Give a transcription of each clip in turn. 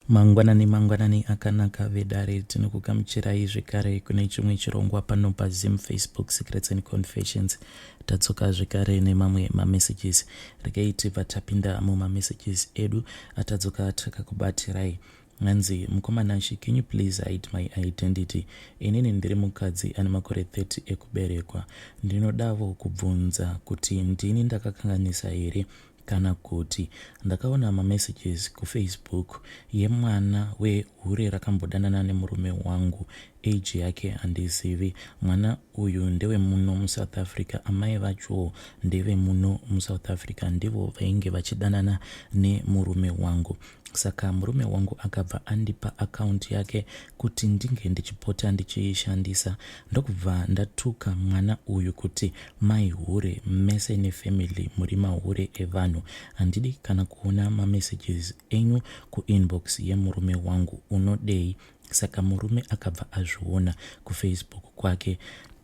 Mangwanani mangwanani akanaka vedare, tinokugamuchirai zvekare kune chimwe chirongwa pano paZim Facebook Secrets and Confessions. Tadzoka zvekare nemamwe mamessages. Regai tibva tapinda mumamessages edu atadzoka takakubatirai. Hanzi mukoma Nashy, can you please hide my identity? Inini ndiri mukadzi ane makore 30 ekuberekwa. Ndinodavo kubvunza kuti ndini ndakakanganisa here kana kuti ndakaona mamessages kufacebook yemwana wehure rakambodanana nemurume wangu. Age yake handizivi. Mwana uyu ndewemuno muSouth Africa, amai vachowo ndevemuno muSouth Africa, ndivo vainge vachidanana nemurume wangu. Saka murume wangu akabva andipa account yake kuti ndinge ndichipota ndichiishandisa, ndokubva ndatuka mwana uyu kuti mai hure, mese nefamily muri mahure evanhu, handidi kana kuona mamessages enyu kuinbox yemurume wangu, unodei? Saka murume akabva azviona kufacebook kwake.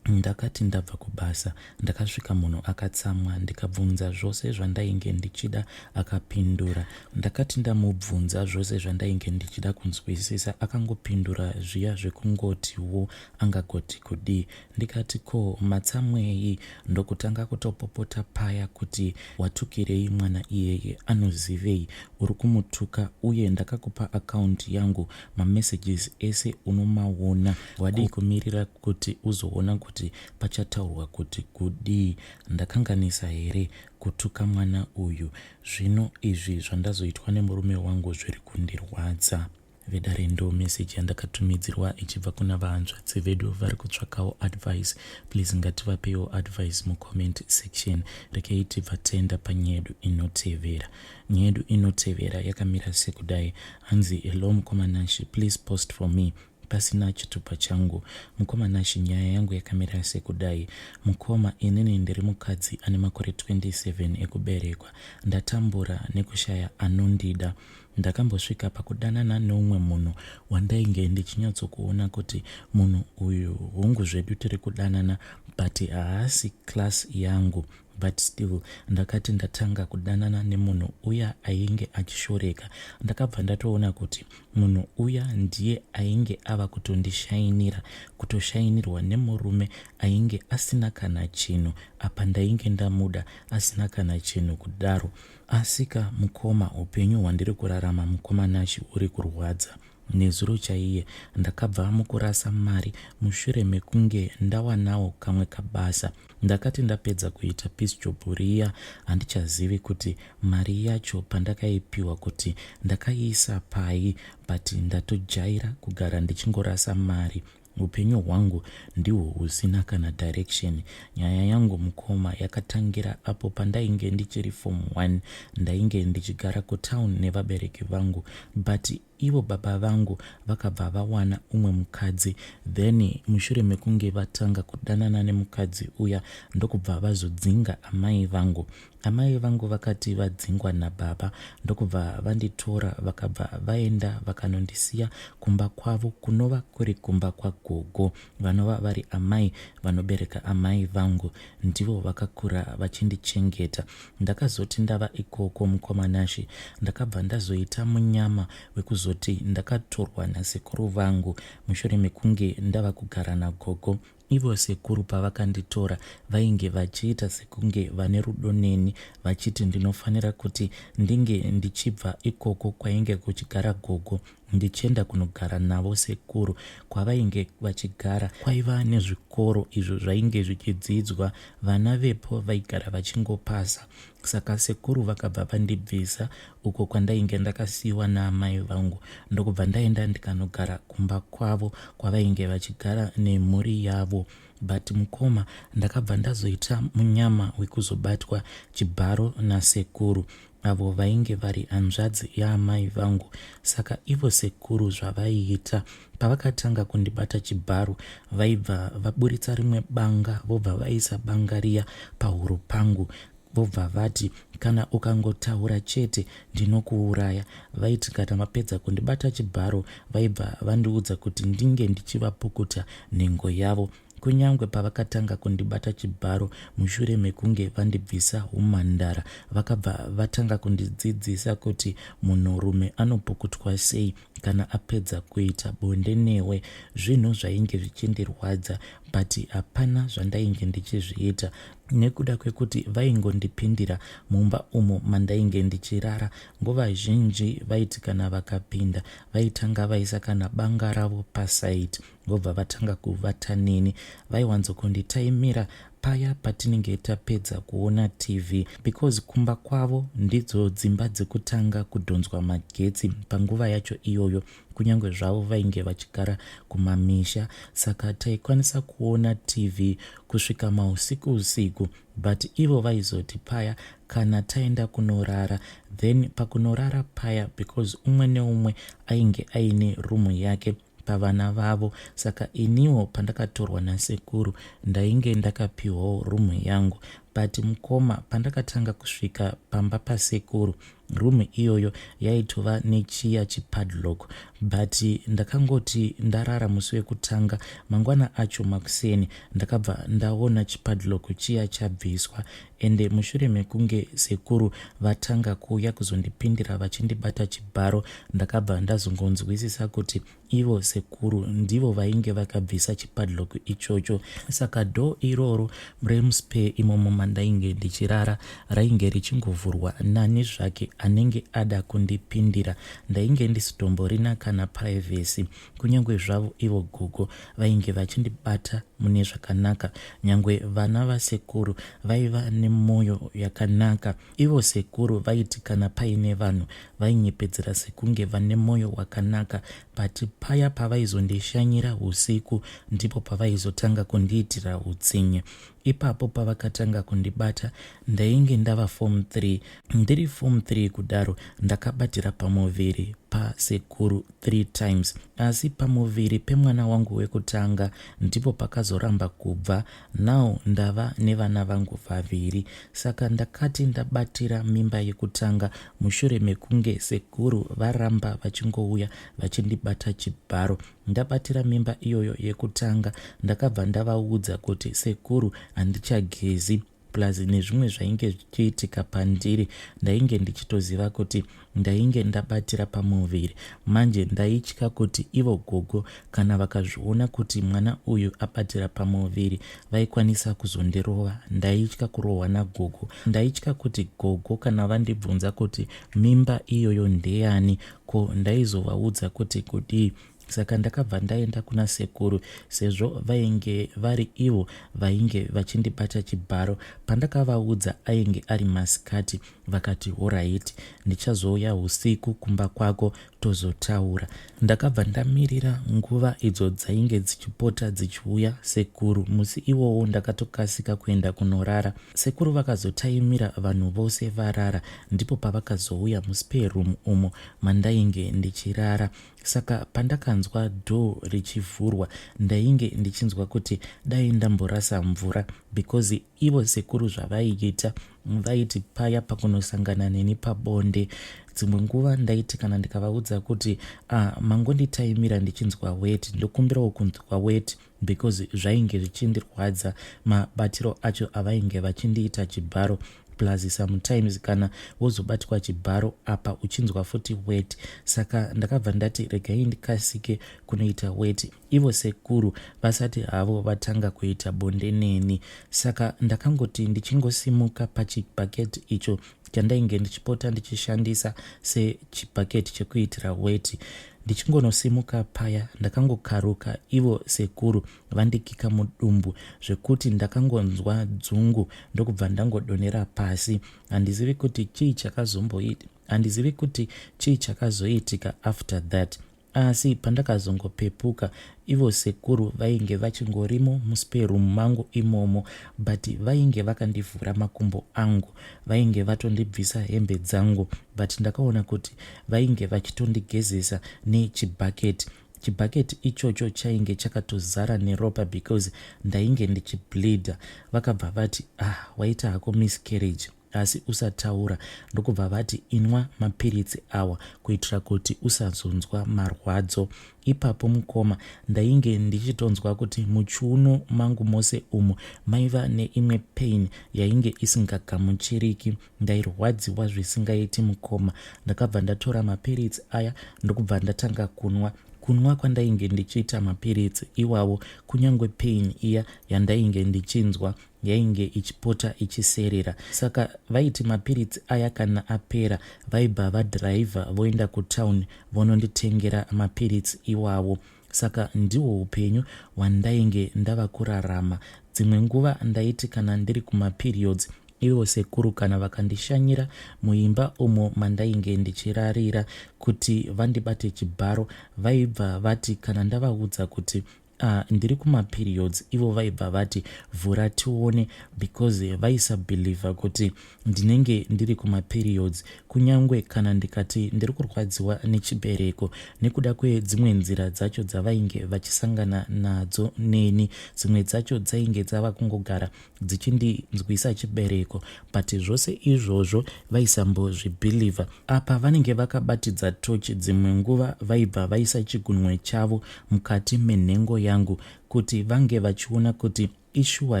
Ndakati ndabva kubasa ndakasvika munhu akatsamwa ndikabvunza zvose zvandainge ndichida akapindura. Ndakati ndamubvunza zvose zvandainge ndichida kunzwisisa akangopindura zviya zvekungotiwo angagoti kudii. Ndikati ko matsamwei ndokutanga kutopopota paya kuti watukirei mwana iyeye anozivei uri kumutuka uye ndakakupa account yangu mamessages ese unomaona wadii kumirira kuti uzoona kuti pachataurwa kuti kudii. Ndakanganisa here kutuka mwana uyu? Zvino izvi zvandazoitwa nemurume wangu zviri kundirwadza. Vedare ndo message yandakatumidzirwa ichibva kuna vahanzvadzi vedu vari kutsvakawo advice. Please ngativapeiwo advice mucomment section. Rekei tibva tenda panyaya yedu inotevera. Nyaya yedu inotevera yakamira sekudai. Hanzi hello mukoma Nashy, please post for me pasina chitupa changu. Mukoma Nashy, nyaya yangu yakamira sekudai. Mukoma, inini ndiri mukadzi ane makore 27 ekuberekwa. Ndatambura nekushaya anondida. Ndakambosvika pakudanana neumwe munhu wandainge ndichinyatsokuona kuti munhu uyu hongu zvedu tiri kudanana but haasi class yangu, but still ndakati ndatanga kudanana nemunhu uya ainge achishoreka, ndakabva ndatoona kuti munhu uya ndiye ainge ava kutondishainira, kutoshainirwa nemurume ainge asina kana chinhu. Apa ndainge ndamuda asina kana chinhu kudaro. Asika mukoma, upenyu hwandiri kurarama mukoma Nashy huri kurwadza. Nezuro chaiye ndakabva mukurasa mari mushure mekunge ndawanawo kamwe kabasa. Ndakati ndapedza kuita piece job riya handichazivi kuti mari yacho pandakaipiwa kuti ndakaiisa pai, but ndatojaira kugara ndichingorasa mari. Upenyu hwangu ndihwo husina kana direction. Nyaya yangu mukoma yakatangira apo pandainge ndichiri form 1. Ndainge ndichigara kutown nevabereki vangu, but ivo baba vangu vakabva vawana umwe mukadzi, then mushure mekunge vatanga kudanana nemukadzi uya ndokubva vazodzinga amai vangu. Amai vangu vakati vadzingwa nababa ndokubva vanditora vakabva vaenda vakanondisiya kumba kwavo kunova kuri kumba kwagogo vanova vari amai vanobereka amai vangu. Ndivo vakakura vachindichengeta. Ndakazoti ndava ikoko mukoma Nashy ndakabva ndazoita munyama wekuzoti ndakatorwa nasekuru vangu mushure mekunge ndava kugara nagogo. Ivo sekuru pavakanditora vainge vachiita sekunge vane rudo neni vachiti ndinofanira kuti ndinge ndichibva ikoko kwainge kuchigara gogo ndichienda kunogara navo sekuru. Kwavainge vachigara kwaiva nezvikoro izvo zvainge zvichidzidzwa vana vepo vaigara vachingopasa. Saka sekuru vakabva vandibvisa uko kwandainge ndakasiiwa naamai vangu ndokubva ndaenda ndikanogara kumba kwavo kwavainge vachigara nemhuri yavo. But mukoma ndakabva ndazoita munyama wekuzobatwa chibharo nasekuru avo vainge vari hanzvadzi yaamai vangu. Saka ivo sekuru zvavaiita pavakatanga kundibata chibharo vaibva vaburitsa rimwe banga vobva vaisa banga riya pahuro pangu vobva vati kana ukangotaura chete ndinokuuraya. Vaiti kana vapedza kundibata chibharo vaibva vandiudza kuti ndinge ndichivapukuta nhengo yavo. Kunyangwe pavakatanga kundibata chibharo mushure mekunge vandibvisa humhandara vakabva vatanga kundidzidzisa kuti munhurume anopukutwa sei. kana apedza kuita bonde newe. Zvinhu zvainge zvichindirwadza but hapana zvandainge ndichizviita nekuda kwekuti vaingondipindira mumba umo mandainge ndichirara. Nguva zhinji vaiti kana vakapinda vaitanga vaisa kana banga ravo paside vobva vatanga kuvata neni. Vaiwanzokunditaimira paya patinenge tapedza kuona TV because kumba kwavo ndidzo dzimba dzekutanga kudhonzwa magetsi panguva yacho iyoyo kunyange zvavo vainge vachigara kumamisha saka taikwanisa kuona TV kusvika mausiku usiku but ivo vaizoti paya kana taenda kunorara then pakunorara paya because umwe neumwe ainge aine rumu yake pavana vavo saka iniwo pandakatorwa nasekuru ndainge ndakapiwawo rumu yangu but mukoma pandakatanga kusvika pamba pasekuru room iyoyo yaitova nechiya chipadlock but ndakangoti ndarara musi wekutanga mangwana acho makuseni ndakabva ndaona chipadlock chiya chabviswa ende mushure mekunge sekuru vatanga kuuya kuzondipindira vachindibata chibharo ndakabva ndazongonzwisisa kuti ivo sekuru ndivo vainge vakabvisa chipadlock ichocho saka door iroro remuspe imomo mandainge ndichirara rainge richingovhurwa nani zvake anenge ada kundipindira ndainge ndisitomborina kana privacy kunyange zvavo ivo gogo vainge vachindibata mune zvakanaka nyangwe vana vasekuru vaiva nemwoyo yakanaka ivo sekuru vaiti kana paine vanhu vainyepedzera sekunge vane mwoyo wakanaka but paya pavaizondishanyira usiku ndipo pavaizotanga kundiitira utsinye ipapo pavakatanga kundibata ndainge ndava form 3 ndiri form 3 kudaro ndakabatira pamuviri pasekuru 3 times asi pamuviri pemwana wangu wekutanga ndipo pakazoramba kubva now ndava nevana vangu vaviri saka ndakati ndabatira mimba yekutanga mushure mekunge sekuru varamba vachingouya vachindibata chibharo ndabatira mimba iyoyo yekutanga ndakabva ndavaudza kuti sekuru handichagezi plus nezvimwe zvainge zvichiitika pandiri ndainge ndichitoziva kuti ndainge ndabatira pamuviri manje ndaitya kuti ivo gogo kana vakazviona kuti mwana uyu abatira pamuviri vaikwanisa kuzondirova ndaitya kurohwa nagogo ndaitya kuti gogo kana vandibvunza kuti mimba iyoyo ndeyani ko ndaizovaudza kuti kudii saka ndakabva ndaenda kuna sekuru sezvo vainge vari ivo vainge vachindibata chibharo pandakavaudza ainge ari masikati vakati alright ndichazouya usiku kumba kwako tozotaura ndakabva ndamirira nguva idzo dzainge dzichipota dzichiuya sekuru musi iwowo ndakatokasika kuenda kunorara sekuru vakazotaimira vanhu vose varara ndipo pavakazouya muspare room umo mandainge ndichirara saka pandakanzwa door richivhurwa ndainge ndichinzwa kuti dai ndamborasa mvura because ivo sekuru zvavaiita vaiti paya pakunosangana neni pabonde dzimwe nguva ndaiti kana ndikavaudza kuti ah, mangonditaimira ndichinzwa weti ndokumbirawo kunzwa weti because zvainge zvichindirwadza mabatiro acho avainge vachindiita chibharo plus sometimes kana wozobatwa chibharo apa uchinzwa futi weti saka ndakabva ndati regai ndikasike kunoita weti ivo sekuru vasati havo vatanga kuita bonde neni saka ndakangoti ndichingosimuka pachibhaketi icho chandainge ndichipota ndichishandisa sechibhaketi chekuitira weti ndichingonosimuka paya ndakangokaruka ivo sekuru vandikika mudumbu zvekuti ndakangonzwa dzungu ndokubva ndangodonera pasi handizivi kuti chii chakazomboita handizivi kuti chii chakazoitika after that asi pandakazongopepuka ivo sekuru vainge vachingorimo muspare room mangu imomo but vainge vakandivhura makumbo angu vainge vatondibvisa hembe dzangu but ndakaona kuti vainge vachitondigezesa nechibhaketi chibhaketi ichocho chainge chakatozara neropa because ndainge ndichibleeda vakabva vati ah waita hako miscarriage. asi usataura. Ndokubva vati inwa mapiritsi awa kuitira kuti usazonzwa marwadzo. Ipapo mukoma ndainge ndichitonzwa kuti muchiuno mangu mose umu maiva neimwe pain yainge isingagamuchiriki. Ndairwadziwa zvisingaiti mukoma. Ndakabva ndatora mapiritsi aya ndokubva ndatanga kunwa. Kunwa kwandainge ndichiita mapiritsi iwawo kunyange pain iya yandainge ndichinzwa yainge ichipota ichiserera. Saka vaiti mapiritsi aya kana apera vaibva vadhiraivha voenda kutown vononditengera mapiritsi iwawo. Saka ndihwo upenyu hwandainge ndava kurarama. Dzimwe nguva ndaiti kana ndiri kumaperiods ivo sekuru kana vakandishanyira muimba umo mandainge ndichirarira kuti vandibate chibharo vaibva vati kana ndavaudza kuti Ah, ndiri kumaperiods ivo vaibva vati vhura tione because vaisabhilivha kuti ndinenge ndiri kumaperiods kunyangwe kana ndikati ndiri kurwadziwa nechibereko nekuda kwedzimwe nzira dzacho dzavainge vachisangana nadzo neni dzimwe dzacho dzainge dzava kungogara dzichindinzwisa chibereko but zvose izvozvo vaisambozvibhilivha apa vanenge vakabatidza tochi dzimwe nguva vaibva vaisa chigunwe chavo mukati menhengo yangu kuti vange vachiona kuti ishuwa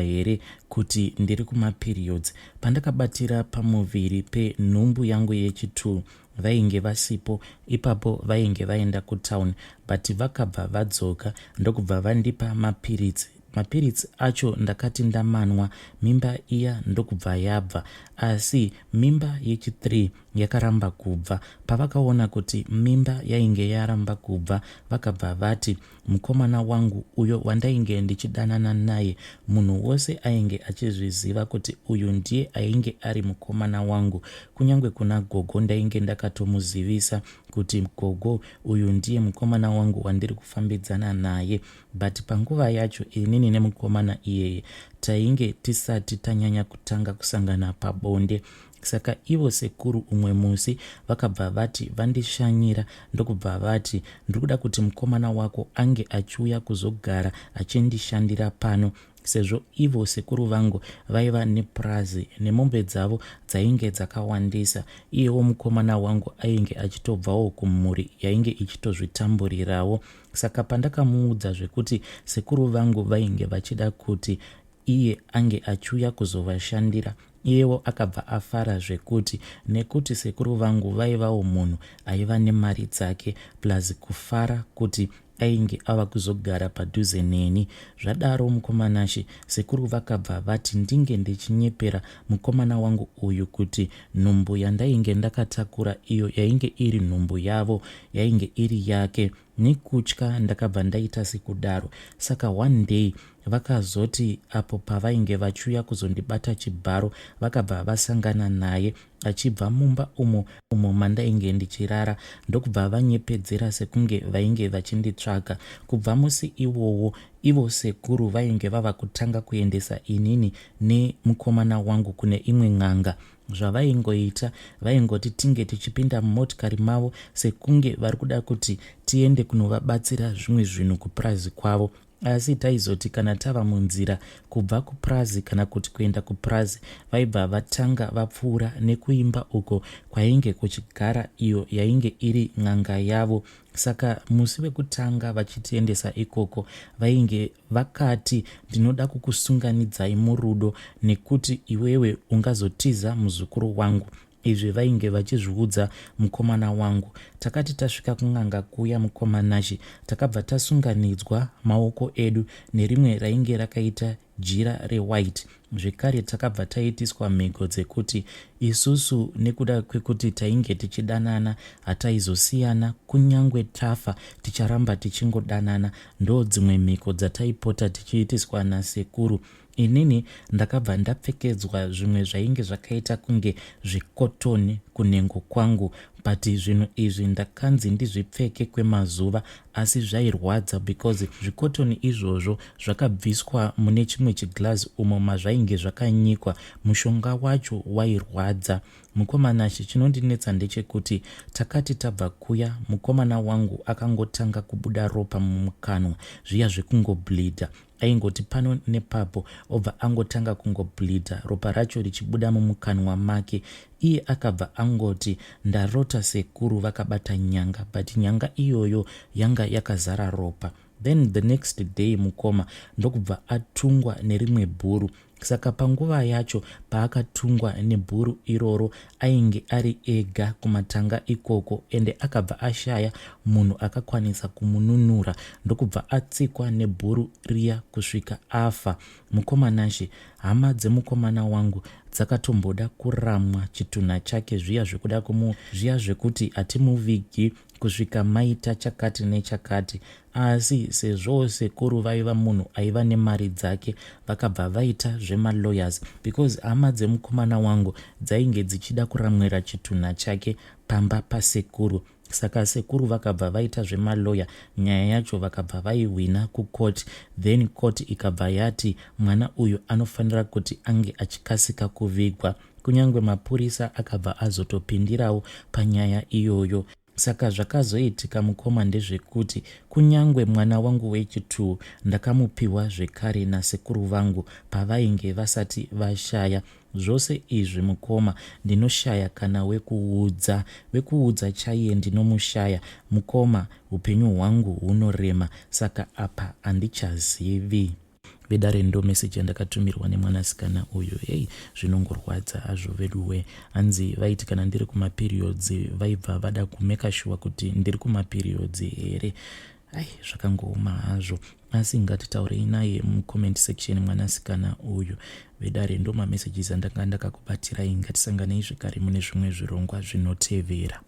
here kuti ndiri kumaperiods pandakabatira pamuviri penhumbu yangu yechi2 vainge vasipo ipapo vainge vaenda kutown but vakabva vadzoka ndokubva vandipa mapiritsi Mapiritsi acho ndakati ndamanwa mimba iya ndokubva yabva asi mimba yechi3 yakaramba kubva. Pavakaona kuti mimba yainge yaramba kubva vakabva vati mukomana wangu uyo wandainge ndichidanana naye munhu wose ainge achizviziva kuti uyu ndiye ainge ari mukomana wangu. Kunyange kuna gogo ndainge ndakatomuzivisa kuti gogo uyu ndiye mukomana wangu wandiri kufambidzana naye. But panguva yacho inini nemukomana iyeye tainge tisati tanyanya kutanga kusangana pabonde. Saka ivo sekuru umwe musi vakabva vati vandishanyira ndokubva vati ndiri kuda kuti mukomana wako ange achiuya kuzogara achindishandira pano sezvo ivo sekuru vangu vaiva nepurazi nemombe dzavo dzainge dzakawandisa. Iyewo mukomana wangu ainge achitobvawo kumhuri yainge ichitozvitamburirawo. Saka pandakamuudza zvekuti sekuru vangu vainge vachida kuti iye ange achiuya kuzovashandira iyewo akabva afara zvekuti nekuti sekuru vangu vaivawo munhu aiva nemari dzake plus kufara kuti ainge ava kuzogara padhuze neni. Zvadaro mukomanashe sekuru vakabva vati ndinge ndichinyepera mukomana wangu uyu kuti nhumbu yandainge ndakatakura iyo yainge iri nhumbu yavo yainge iri yake. Nekutya ndakabva ndaita sekudaro. Saka one day vakazoti apo pavainge vachiuya kuzondibata chibharo vakabva vasangana naye achibva mumba umo umo mandainge ndichirara ndokubva vanyepedzera sekunge vainge vachinditsvaga. Kubva musi iwowo ivo sekuru vainge vava kutanga kuendesa inini nemukomana wangu kune imwe n'anga. Zvavaingoita vaingoti tinge tichipinda mumotikari mavo sekunge vari kuda kuti tiende kunovabatsira zvimwe zvinhu kupurazi kwavo. Asi taizoti kana tava munzira kubva kupurazi kana kuti kuenda kupurazi vaibva vatanga vapfuura nekuimba uko kwainge kuchigara iyo yainge iri n'anga yavo. Saka musi wekutanga vachitiendesa ikoko vainge vakati ndinoda kukusunganidzai murudo nekuti iwewe ungazotiza muzukuru wangu. Izvi vainge vachizviudza mukomana wangu. Takati tasvika kun'anga kuya mukoma Nashy takabva tasunganidzwa maoko edu nerimwe rainge rakaita jira rewhite. Zvekare takabva taitiswa mhiko dzekuti isusu nekuda kwekuti tainge tichidanana hataizosiyana kunyangwe tafa ticharamba tichingodanana. Ndodzimwe mhiko dzataipota tichiitiswa nasekuru. Inini ndakabva ndapfekedzwa zvimwe zvainge zvakaita kunge zvikotoni kunhengo kwangu. But zvinhu izvi ndakanzi ndizvipfeke kwemazuva asi zvairwadza because zvikotoni izvozvo zvakabviswa mune chimwe chiglass umo mazvainge zvakanyikwa. Mushonga wacho wairwadza. Mukoma Nashe, chinondinetsa ndechekuti takati tabva kuya mukomana wangu akangotanga kubuda ropa mumukanwa zviya zvekungobleeder. Aingoti pano nepapo obva angotanga kungobleeder ropa racho richibuda mumukanwa make. Iye akabva angoti ndarota sekuru vakabata nyanga but nyanga iyoyo yanga yakazara ropa. Then the next day mukoma ndokubva atungwa nerimwe bhuru. Saka panguva yacho paakatungwa nebhuru iroro ainge ari ega kumatanga ikoko ende akabva ashaya munhu akakwanisa kumununura ndokubva atsikwa nebhuru riya kusvika afa. Mukoma Nashe, hama dzemukomana wangu dzakatomboda kuramwa chitunha chake zviya zvekuda kumu zviya zvekuti hatimuvigi kusvika maita chakati nechakati Asi sezvo sekuru vaiva munhu aiva nemari dzake vakabva vaita zvemalawyers because hama dzemukomana wangu dzainge dzichida kuramwira chitunha chake pamba pasekuru. Saka sekuru vakabva vaita zvemalawyer nyaya yacho vakabva vaihwina kucourt then court ikabva yati mwana uyu anofanira kuti ange achikasika kuvigwa. Kunyange mapurisa akabva azotopindirawo panyaya iyoyo. Saka zvakazoitika mukoma ndezvekuti kunyangwe mwana wangu wechitwo ndakamupiwa zvekare nasekuru vangu pavainge vasati vashaya. Zvose izvi mukoma ndinoshaya kana wekuudza. Wekuudza chaiye ndinomushaya mukoma hupenyu hwangu hunorema saka apa handichazivi. Vedare ndo message yandakatumirwa nemwanasikana uyu hei zvinongorwadza hazvo veduwe hanzi vaiti kana ndiri kumaperiods vaibva vada kumeka shuwa kuti ndiri kumaperiods here ai zvakangooma hazvo asi ngatitaurei naye mucomment section mwanasikana uyu vedare ndo mamessages andanga ndakakubatirai ngatisanganei zvekare mune zvimwe zvirongwa zvinotevera.